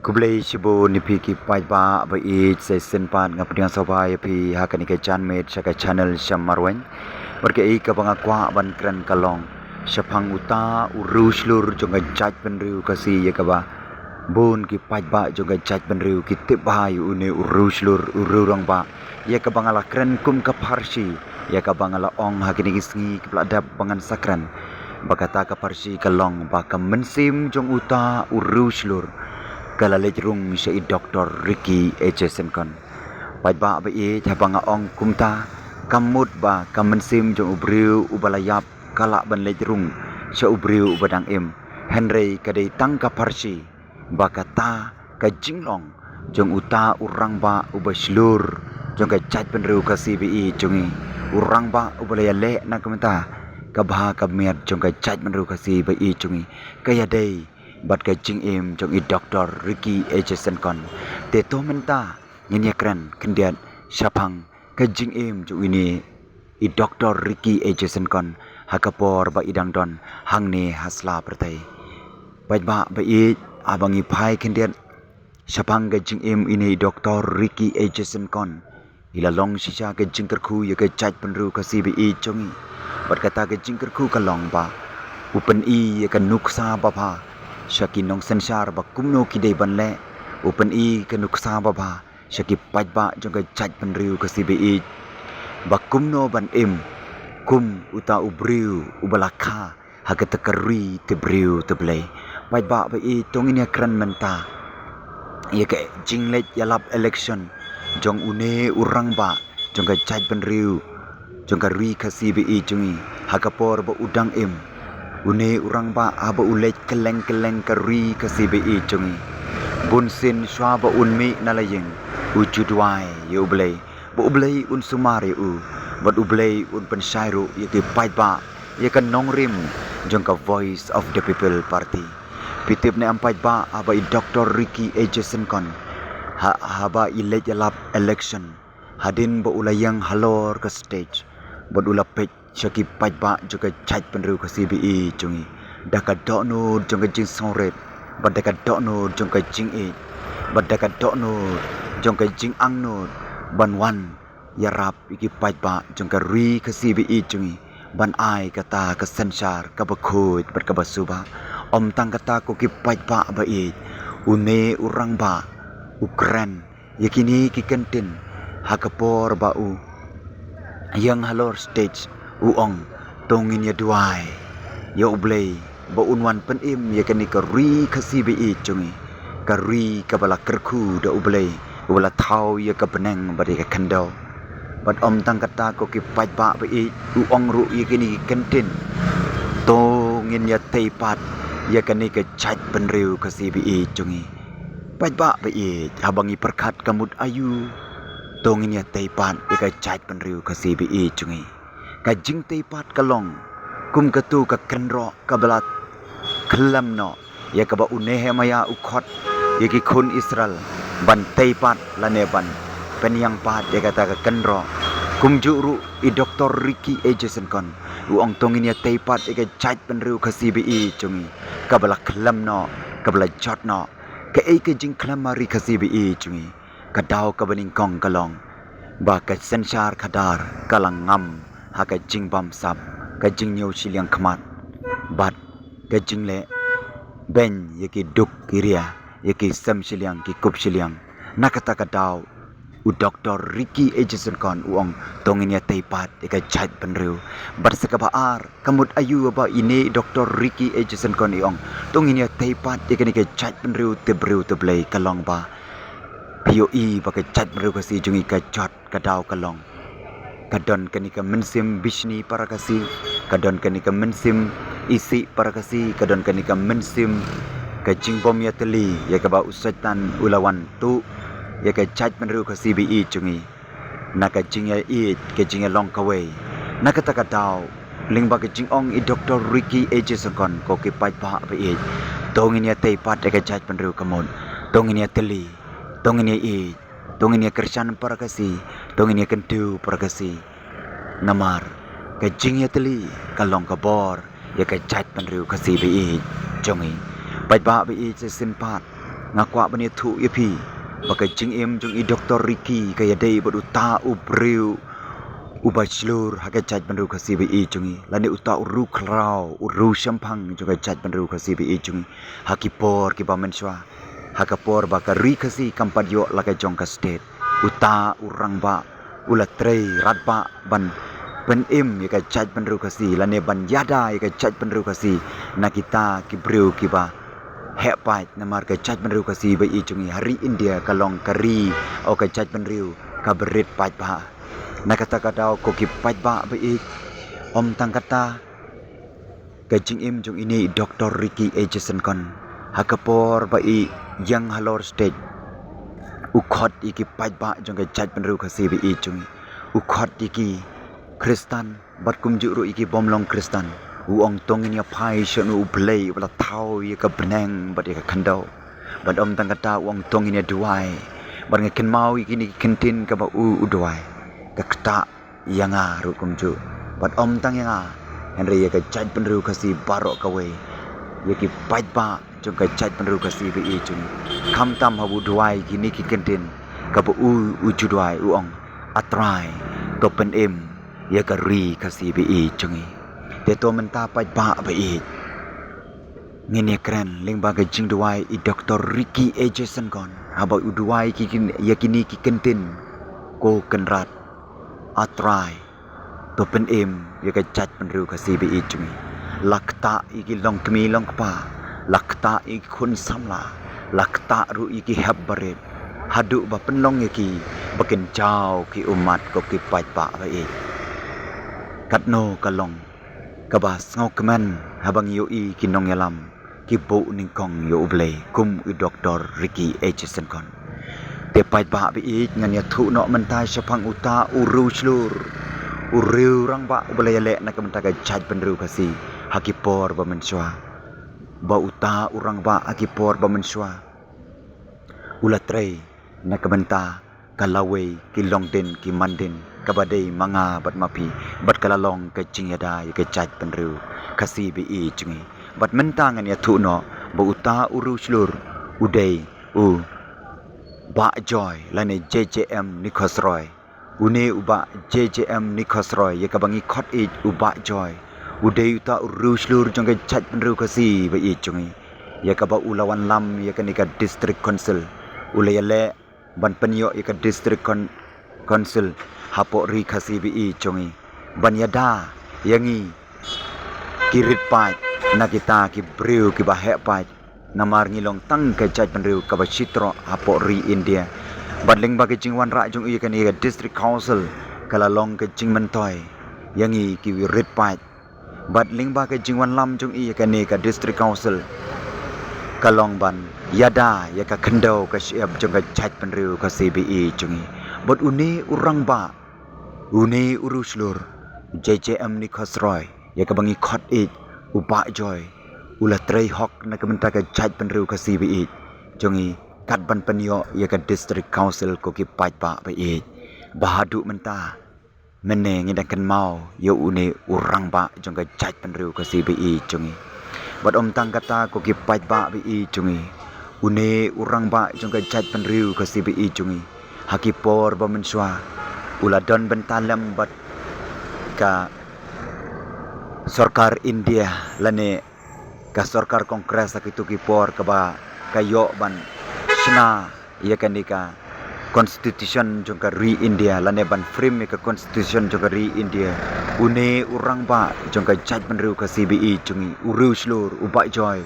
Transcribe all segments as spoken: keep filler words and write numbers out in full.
Khublei shibun ïa phi ki paidbah ba ïeit, sa shisien pat nga pdiang sngewbha ïa phi ha kane ka janmiet sha ka channel Shamar Weng. Bad kaei kaba nga kwah ban kren ka long shaphang uta u riewshlur jong ka jaitbynriew Khasi, ïa kaba bun ki paidbah jong ka jaitbynriew ki tip bha ïa une u riewshlur, u riewrangbah, ïa kaba nga la kren kum ka pharshi, ïa kaba nga la ong ha kine ki sngi kiba la dep ba ngan sa kren. Ba kata ka pharshi ka long ba ka mynsiem jong uta u riewshlur ka la leit rung sha i Doktor Ricky A J Syngkon. Paidbah ba ïeit, haba nga ong kumta, kam mut ba ka mynsiem jong u briew uba la ïap ka lah ban leit rung sha u briew uba dang im. Hynrei ka dei tang ka pharshi ba kata ka jinglong jong uta u rangbah uba shlur jong ka jaitbynriew Khasi ba ïeit jong ngi, u rangbah uba la ïaleh na ka bynta ka bha ka miat jong ka jaitbynriew Khasi ba ïeit jong ngi, ka ïadei bad ka jingim jong i Doktor Ricky A J Syngkon. Te to mynta ngin ïa kren khyndiat shaphang ka jingim jong ine i Doktor Ricky A J Syngkon ha ka por ba i dang don hangne ha sla pyrthei. Paidbah ba ïeit, haba ngi phai khyndiat shaphang ka jingim ine i Doktor Ricky A J Syngkon, i la long shisha ka jingkyrkhu ïa ka jaitbynriew Khasi ba ïeit jong ngi. Bad kata ka jingkyrkhu ka long ba u pyni ïa ka nuksa babha sha ki nongsynshar ba kumno ki dei ban leh, u pyni ka nuksa babha sha ki paidbah jong ka jaitbynriew Khasi ba ïeit ba kumno ban im kum uta u briew uba la kha ha kata ka ri te briew te Blei. Paidbah ba ïeit, to ngin ïa kren mynta ïa ka jingleit ïalap election jong une u rangbah jong ka jaitbynriew jong ka ri Khasi ba ïeit jong ngi ha ka por ba u dang im. Une u rangbah haba u leit kylleng kylleng ka ri Khasi ba ïeit jong ngi, bunsien shuwa ba un mih na la ïing u ju duwai ïa u Blei ba u Blei un sumar ïa u, bad u Blei un pynshai ruh ïa ki paidbah, ïa ka nongrim jong ka Voice of the People Party. Phi tip ne em paidbah, haba i Doktor Ricky A J Syngkon ha, haba i leit ïalap election, hadien ba u la ïeng halor ka stage bad u la peit sha ki paidbah jong ka jaitbynriew Khasi ba ïeit jong ngi da ka dohnud jong ka jingsngewrit, bad da ka dohnud jong ka jingïeit, bad da ka dohnud jong ka jingangnud ban wan ïarap ïa ki paidbah jong ka ri Khasi ba ïeit jong ngi ban ai kata ka synshar kaba khuid bad kaba suba. Ym tang kata ko ki paidbah ba ïeit, une u rangbah u kren ïa kine ki kyntien ha ka por ba u ïeng halor stage, u ong, to ngin ïa duwai ïa u Blei ba un wan pynim ïa kane ka ri Khasi ba ïeit jong ngi, ka ri kaba la kyrkhu da u Blei uba la thaw ïa ka bneng bad ïa ka khyndew. Bad ym tang kata ko ki paidbah ba ïeit, u ong ruh ïa kine ki kyntien, to ngin ïa tei pat ïa kane ka jaitbynriew Khasi ba ïeit jong ngi. Paidbah ba ïeit, haba ngi pyrkhat ka mut aïu, to ngin ïa tei pat ïa ka jaitbynriew Khasi ba ïeit jong ngi. Ka jingtei pat ka long kum katu ka kynroh kaba la khlem noh, ïa kaba u Nehemiah u khot ïa ki khun Israel ban tei pat lane ban pynïang pat ïa kata ka kynroh. Kumjuh ruh i Doktor Ricky A J Syngkon u ong, to ngin ïa tei pat ïa ka jaitbynriew Khasi ba ïeit jong ngi kaba la khlem noh, kaba la jot noh. Kaei ka jingkhlem ha ri Khasi ba ïeit jong ngi? Ka daw kaba nyngkong ka long ba ka synshar khadar ka la ngam ha ka jingbamsap, ka jingñiew shiliang khmat bad ka jingleh beiñ ïa ki duk ki ria, ïa ki sem shiliang, ki kup shiliang. Na kata ka daw u Doktor Ricky A J Syngkon u ong, to ngin ïa tei pat ïa ka jaitbynriew. Bad sa kaba ar, ka mut aïu ba ine i Doktor Ricky A J Syngkon i ong, to ngin ïa tei pat ïa kane ka jaitbynriew te briew te Blei? Ka long ba phi ïohi ba ka jaitbynriew Khasi jong ngi ka jot, ka daw ka long, ka don kane ka mynsiem bishni para Khasi, ka don kane ka mynsiem isih para Khasi, ka don kane ka mynsiem ka jingbym ïatylli ïa kaba u Soitan u la wan tuh ïa ka jaitbynriew Khasi ba ïeit jong ngi. Na ka jingïaieit, ka jingïalong kawei. Na kata ka daw, lyngba ka jingong i Doktor Ricky A J Syngkon, ko ki paidbah ba ïeit, to ngin ïa tei pat ïa ka jaitbynriew, ka mut to ngin ïatylli, to ngin ïaieit, to ngin ïakyrshan para Khasi, to ngin ïakynthiew para Khasi. Namar ka jingïatylli ka long ka bor ïa ka jaitbynriew Khasi ba ïeit jong ngi. Paidbah ba ïeit, sa shisien pat Nga kwah ban ïathuh ïa phi ba ka jingim jong i Doktor Ricky ka ïadei bad uta u briew uba shlur ha ka jaitbynriew Khasi ba ïeit jong ngi, lane uta u riewkhraw, u riewshemphang jong ka jaitbynriew Khasi ba ïeit jong ngi ha ki por kiba mynshuwa, ha ka por ba ka ri Khasi kam pat ïoh la ka jong ka state. Uta u rangbah u la trei radbah ban pynim ïa ka jaitbynriew Khasi, lane ban ïada ïa ka jaitbynriew Khasi na kita ki briew kiba heh paid, namar ka jaitbynriew Khasi ba ïeit jong ngi ha ri India ka long ka ri, o, ka jaitbynriew kaba rit paidbah. Na kata ka daw, ko ki paidbah ba ïeit, ym tang kata, ka jingim jong ine i Doktor Ricky A J Syngkon ha ka por ba i ïeng halor stage, u khot ïa ki paidbah jong ka jaitbynriew Khasi ba ïeit jong ngi, u khot ïa ki Khristan bad kumjuh ruh ïa ki bym long Khristan. U ong, to ngin ïa phai sha uno u Blei uba la thaw ïa ka bneng bad ïa ka khyndew. Bad ym tang kata, u ong, to ngin ïa duwai. Bad nga kynmaw ïa kine ki kyntien kaba u u duwai, ka ktah ïa nga ruh kumjuh, bad ym tang ïa nga, hynrei ïa ka jaitbynriew Khasi baroh kawei, ïa ki paidbah jong ka jaitbynriew Khasi ba ïeit jong ngi. Khamtam haba u duwai kine ki kyntien kaba u u ju duwai, u ong, A Trai, to pynim ïa ka ri Khasi ba ïeit jong ngi. Te to mynta, paidbah ba ïeit, ngin ïa kren lyngba ka jingduwai i Doktor Ricky A J Syngkon, haba u duwai ki kin-, ïa kine ki kyntien, ko Kynrad, A Trai, to pynim ïa ka jaitbynriew Khasi ba ïeit jong ngi. La ktah ïa ki longkmie longkpa, la ktah ïa ki khun samla, la ktah ruh ïa ki hep barit, haduh ba pynlong ïa ki ba kin jaw ki ummat, ko ki paidbah ba ïeit. Katno ka long kaba sngewkmen haba ngi ïohi ki nongïalam ki buh nyngkong ïa U Blei kum i Doktor Ricky A J Syngkon. Te paidbah ba ïeit, ngan ïathuh noh mynta shaphang uta u riewshlur, u riewrangbah uba la ïaleh na ka bynta ka jaitbynriew Khasi ha ki por ba mynshuwa. Ba uta u rangbah ha ki por ba mynshuwa u la trei na ka bynta ka lawei, ki longdien ki mandien, kaba dei ma nga bad ma phi, bad ka la long ka jingïada ïa ka jaitbynriew Khasi ba ïeit jong ngi. Bad mynta ngan ïathuh noh ba uta u riewshlur u dei u Bah Joy, lane J J M Nichols Roy. Une u Bah J J M Nichols Roy, ïa kaba ngi khot ïeit u Bah Joy, u dei uta u riewshlur jong ka jaitbynriew Khasi ba ïeit jong ngi, ïa kaba u la wanlam ïa kane ka District Council. U la ïaleh ban pynïoh ïa ka District Coun-, Council hapoh ri Khasi ba ïeit jong ngi, ban ïada ïa ngi ki rit paid na kita ki briew kiba heh paid. Namar ngi long tang ka jaitbynriew kaba shitroh hapoh ri India. Bad lyngba ka jingwanrah jong u ïa kane ka District Council, ka la long ka jingmyntoi ïa ngi ki rit paid. Bad lyngba ka jingwanlam jong u ïa kane ka District Council, ka long ban ïada ïa ka khyndew ka shyiap jong ka jaitbynriew Khasi ba ïeit jong ngi. Bad une u rangbah, une u riewshlur, J J M Nichols Roy, ïa kaba ngi khot ïeit u Bah Joy, u la trei hok na ka bynta ka jaitbynriew Khasi ba ïeit jong ngi, kat ban pynïoh ïa ka District Council, ko ki paidbah ba ïeit. Ba haduh mynta, mynne ngi dang kynmaw ïa une u rangbah jong ka jaitbynriew Khasi ba ïeit jong ngi. Bad ym tang kata, ko ki paidbah ba ïeit jong ngi, une u rangbah jong ka jaitbynriew Khasi ba ïeit jong ngi, ha ki por ba mynshuwa, u la don bynta lem bad ka sorkar India, lane ka sorkar Congress ha kito ki por, kaba ka ïoh ban shna ïa kane ka Constitution jong ka ri India, lane ban frame ïa ka Constitution jong ka ri India. Une u rangbah jong ka jaitbynriew Khasi ba ïeit jong ngi, u riewshlur u Bah Joy,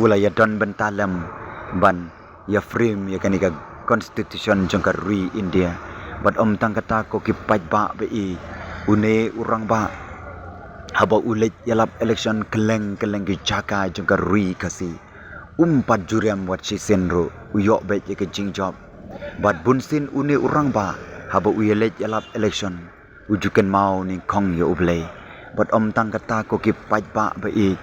u la ïadon bynta lem ban ïa frame ïa kane ka Constitution jong ka ri India. Bad ym tang kata, ko ki paidbah ba ïeit, une u rangbah, haba u leit ïalap election kylleng kylleng ki jaka jong ka ri Khasi, um pat ju riam wat shisien ruh, u ïoh beit ïa ka jingjop. Bad bunsien une u rangbah, haba u ïaleit ïalap election, u ju kynmaw nyngkong ïa U Blei. Bad ym tang kata, ko ki paidbah ba ïeit,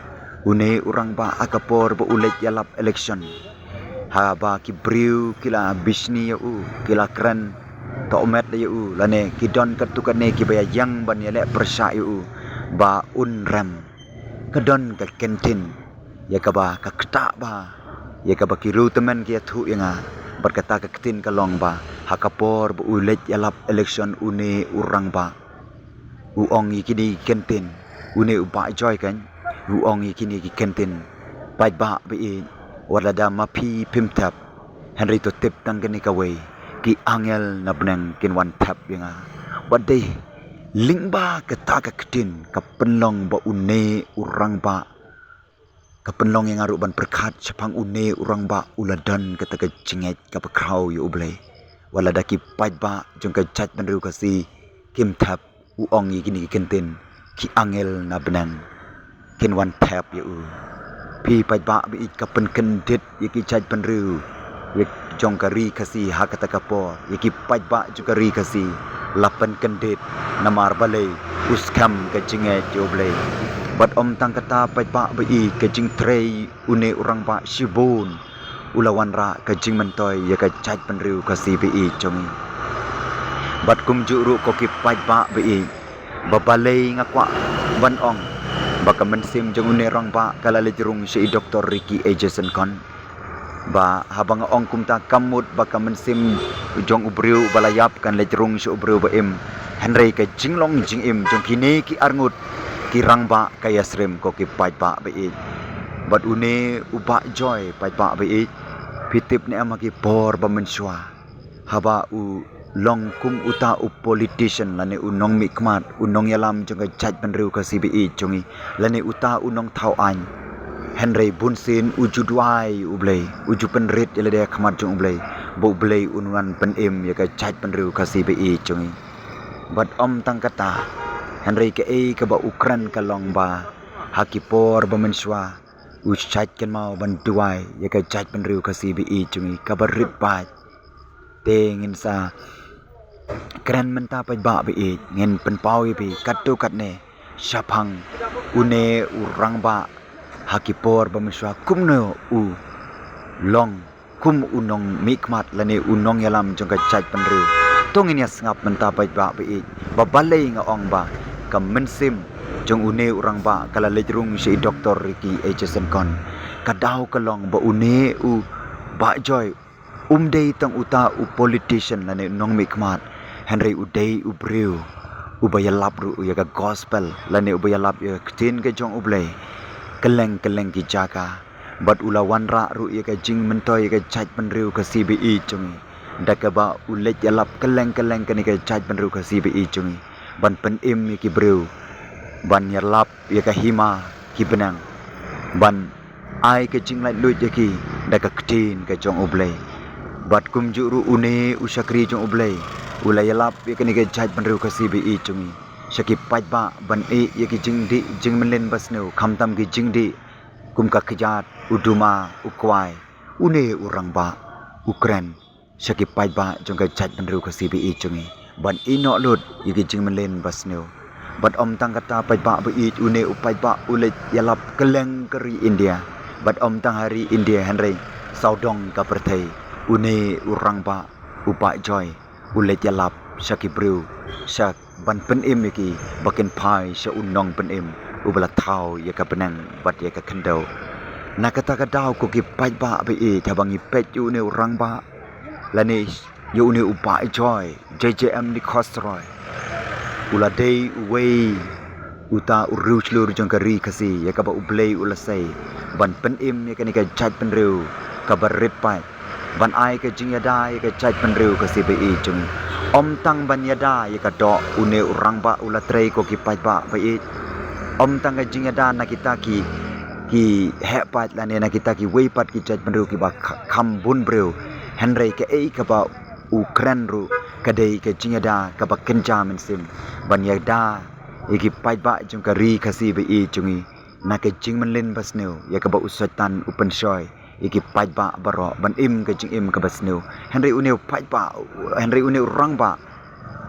une u rangbah, ha ka por ba u leit ïalap election, haba ki briew ki la bishni ïa u, ki la kren tohmet ïa u, lane ki don katto katne kiba ïa ïeng ban ïaleh pyrshah ïa u, ba un rem, ka don ka kyntien ïa kaba ka ktah ba Ïa kaba ki riew tymmen ki ïathuh ïa nga. Bad kata ka ktien ka long ba ha ka por ba u leit ïalap election une u rangbah, u ong ïa kine ki kyntien, une u Bah Joy kan, u ong ïa kine ki kyntien: Paidbah ba ïeit, wat lada ma phi phim thep, hynrei to tip tang kane kawei, ki angel na bneng kin wan thep ïa nga. Bad dei lyngba kata ka ktien ka pynlong ba une u rangbah, ka pynlong ïa nga ruh ban pyrkhat shaphang une u rangbah u la don kata ka jingngeit kaba khraw ïa U Blei. Wat lada ki paidbah jong ka jaitbynriew Khasi kim thep, u ong ïa kine ki kyntien, ki angel na bneng kin wan thep ïa u. Phi paidbah ba ïeit, ka pynkyndit ïa ki jaitbynriew, ïa jong ka ri Khasi ha kata ka por, ïa ki paidbah jong ka ri Khasi la pynkyndit. Namar balei? U skhem ka jingngeit ïa U Blei. Bad ym tang kata paidbah ba ïeit, ka jingtrei une u rangbah shibun u la wanrah ka jingmyntoi ïa ka jaitbynriew Khasi ba ïeit jong ngi. Bad kumjuh ruh ko ki paidbah ba ïeit, ba balei nga kwah ban ong ba ka mynsiem jong une u rangbah ka la leit rung sha i Doktor Ricky A J Syngkon. Ba haba nga ong kumta, kam mut ba ka mynsiem jong u briew ba la ïap kan leit rung sha u briew ba im. Hynrei ka jinglong jingim jong kine ki arngut ki rangbah ka ïasyriem, ko ki paidbah ba ïeit. Bad une u Bah Joy, paidbah ba ïeit, phi tip ne em, ha ki por ba mynshuwa, haba u long kum uta u politician lane u nongmihkhmat, u nongïalam jong ka jaitbynriew Khasi ba ïeit jong ngi, lane uta u nongthaw aiñ, hynrei bunsien u ju duwai U Blei, u ju pynrit ïa lade ha khmat jong U Blei, ba U Blei un wan pynim ïa ka jaitbynriew Khasi ba ïeit jong ngi. Bad ym tang kata, hynrei kaei kaba u kren ka long ba ha ki por ba mynshuwa u shait kynmaw ban duwai ïa ka jaitbynriew Khasi ba ïeit jong ngi kaba rit paid. Te ngin sa kren mynta paidbah ba ïeit, ngin pynpaw ïa phi katto katne shaphang une u rangbah ha ki por ba mynshuwa kumno u long kum u nongmihkhmat lane u nongïalam jong ka jaitbynriew. To ngin ïa sngap mynta paidbah ba ïeit, ba balei nga ong ba ka mynsiem jong une u rangbah ka la leit rung sha i Doktor Ricky A J Syngkon. Ka daw ka long ba une u Bah Joy um dei tang uta u politician lane u nongmihkhmat, hynrei u dei u briew uba ïalap ruh ïa ka gospel lane uba ïalap ïa ka ktien ka jong U Blei kylleng kylleng ki jaka. Bad u la wanrah ruh ïa ka jingmyntoi ïa ka jaitbynriew Khasi ba ïeit jong ngi, da kaba u leit ïalap kylleng kylleng kane ka jaitbynriew Khasi ba ïeit jong ngi, ban pynim ïa ki briew, ban ïalap ïa ka hima ki bneng, ban ai ka jinglaitluid ïa ki da ka ktien ka jong U Blei. Bad kumjuh ruh une u shakri jong U Blei u la ïalap ïa kane ka jaitbynriew Khasi ba ïeit jong ngi, sha ki paidbah, ban ïeh ïa ki jingdih jingmlien ba sniew, khamtam ki jingdih kum ka kjat, u duma, u kwai. Une u rangbah u kren sha ki paidbah jong ka jaitbynriew Khasi ba ïeit jong ngi, ban ïehnoh lut ïa ki jingmlien ba sniew. Bad ym tang kata paidbah ba ïeit, une u paidbah u leit ïalap kylleng ka ri India. Bad ym tang ha ri India, hynrei sawdong ka pyrthei, une u rangbah u Bah Joy u leit ïalap sha ki briew, sha ban pynim ïa ki ba kin phai sha u nongpynim uba la thaw ïa ka bneng bad ïa ka khyndew. Na kata ka daw, ko ki paidbah ba ïeit, haba ngi peit ïa une u rangbah lane ïa une u Bah Joy, J J M Nichols Roy, u la dei uwei uta u riewshlur jong ka ri Khasi ïa kaba U Blei u la sei ban pynim ïa kane ka jaitbynriew kaba rit paid, ban ai ka jingïada ïa ka jaitbynriew Khasi ba ïeit jong ngi. Ym tang ban ïada ïa ka doh une u rangbah u la trei, ko ki paidbah ba ïeit. Ym tang ka jingïada na kita ki, ki heh paid lane na kita kiwei pat ki jaitbynriew kiba kha-, kham bun briew. Hynrei kaei kaba u kren ruh ka dei ka jingïada kaba kynja mynsiem, ban ïada ïa ki paidbah jong ka ri Khasi ba ïeit jong ngi na ka jingmlien ba sniew ïa kaba u Soitan u pynshoi ïa ki paidbah baroh ban im ka jingim kaba sniew. Hynrei une u paidbah, hynrei une u rangbah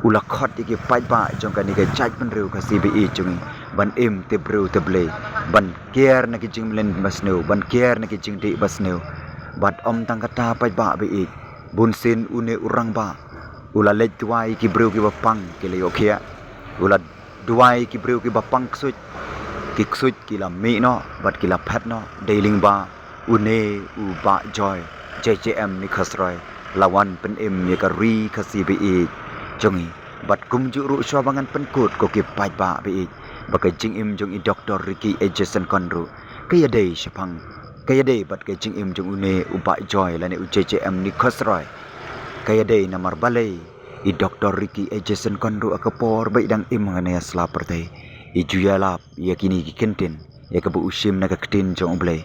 u la khot ïa ki paidbah jong kane ka jaitbynriew Khasi ba ïeit jong ngi ban im te briew te Blei, ban kiar na ki jingmlien ba sniew, ban kiar na ki jingdih ba sniew. Bad ym tang kata paidbah ba ïeit, bunsien une u rangbah u la leit duwai ïa ki briew kiba pang ki la ïoh khiah. U la duwai ïa ki briew kiba pang ksuid, ki ksuid ki la mih noh bad ki la phet noh. Dei lyngba Une u Bah Joy, J J M Nikhosroy, la wan pynim ïa ka ri Khasi ba ïeit jong ngi. Bad kumjuh ruh shuwa ba ngan pynkut, ko ki paidbah ba ïeit, ba ka jingim jong i Doktor Ricky A J Syngkon ruh ka ïadei shaphang, ka ïadei bad ka jingim jong une u Bah Joy lane u J J M Nikhosroy. Ka ïadei namar balei i Doktor Ricky A J Syngkon ruh ha ka por ba i dang im hangne ha sla pyrthei, i ju ïalap ïa kine ki kyntien, ïa kaba u shim na ka ktien jong U Blei,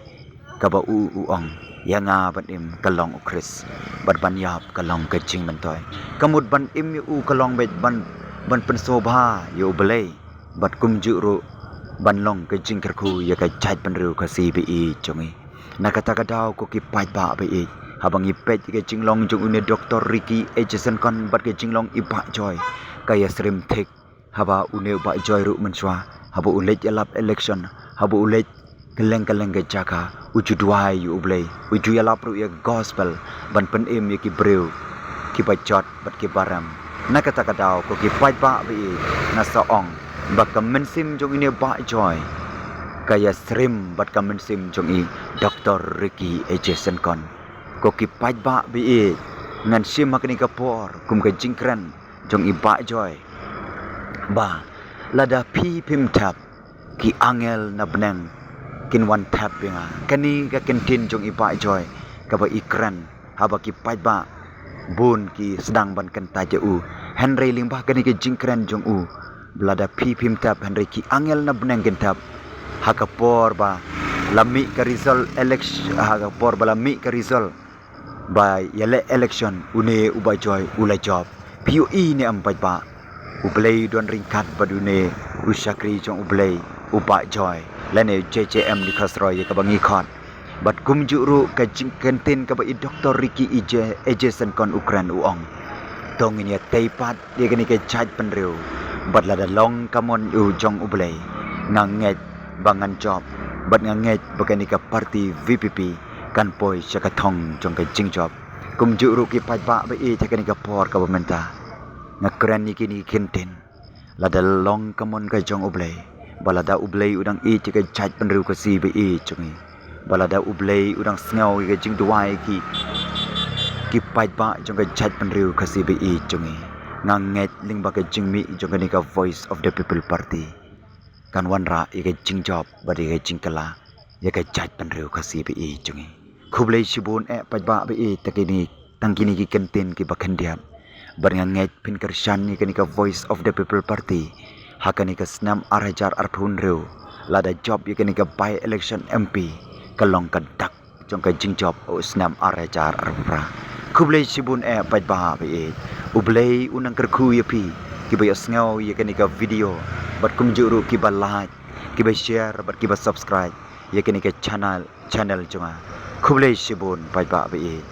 kaba u u ong, ïa nga ban im ka long U Khrist, bad ban ïap ka long ka jingmyntoi. Ka mut ban im ïa u ka long beit ban, ban pynsngewbha ïa U Blei, bad kumjuh ruh ban long ka jingkyrkhu ïa ka jaitbynriew Khasi ba ïeit jong ngi. Na kata ka daw, ko ki paidbah ba ïeit, haba ngi peit ïa ka jinglong jong une Doktor Ricky A J Syngkon bad ka jinglong i Bah Joy, ka ïasyriem thik. Haba une u Bah Joy ruh mynshuwa, haba u leit ïalap election, haba u leit kylleng kylleng ka jaka, u ju duwai ïa U Blei, u ju ïalap ruh ïa ka gospel ban pynim ïa ki briew kiba jot bad kiba rem. Na kata ka daw, ko ki paidbah ba ïeit, nga sa ong ba ka mynsiem jong une u Bah Joy ka ïasyriem bad ka mynsiem jong i Doktor Ricky A J Syngkon. Ko ki paidbah ba ïeit, ngan shim ha kane ka por kum ka jingkren jong i Bah Joy, ba lada phi phim thep, ki angel na bneng kin wan thep ïa nga. Kane ka kyntien jong i Bah Joy kaba i kren, haba ki paidbah bun ki sdang ban kyntait ïa u. Hynrei lyngba kane ka jingkren jong u, lada phi phim thep, hynrei ki angel na bneng kin thep. Ha ka por ba la mih ka result election, ha ka por ba la mih ka result ba ïaleh election, une u Bah Joy u la jop. Phi ïohi ne em paidbah? U Blei u don ryngkat bad une u shakri jong U Blei, u Bah Joy lane J J M Nikhosroy, ïa kaba ngi khot. Bad kumjuh ruh ka jingkyntien kaba i Doktor Ricky A J, A J Syngkon u kren, u ong, to ngin ïatei pat ïa kane ka jaitbynriew, bad lada long ka mon u jong U Blei, nga ngeit ba ngan jop, bad nga ngeit ba kane ka party V P P kan poi sha ka thong jong ka jingjop. Kumjuh ruh ki paidbah ba ïeit, ha kane ka por kaba mynta, nga kren ïa kine ki kyntien. Lada long ka mon ka jong U Blei, ba lada U Blei u dang ïeit ïa ka jaitbynriew Khasi ba ïeit jong ngi, ba lada U Blei u dang sngew ïa ka jingduwai ki, ki paidbah jong ka jaitbynriew Khasi ba ïeit jong ngi, nga ngeit lyngba ka jingmih jong kane ka Voice of the People Party, kan wanrah ïa ka jingjop bad ïa ka jingkylla ïa ka jaitbynriew Khasi ba ïeit jong ngi. Khublei shibun eh paidbah ba ïeit, tang kine, tang kine ki kyntien kiba khyndiat. Bad nga ngeit phin kyrshan ïa kane ka Voice of the People Party ha kane ka snem ar hajar arphew hynriew, lada jop ïa kane ka by election M P, ka long ka dak jong ka jingjop u snem ar hajar arphew phra. Khublei shibun eh paidbah ba ïeit. U Blei un nang kyrkhu ïa phi kiba ïohsngew ïa kane ka video, bad kumjuh ruh kiba like, kiba share bad kiba subscribe ïa kane ka channel, channel jong nga. Khublei shibun paidbah ba ïeit.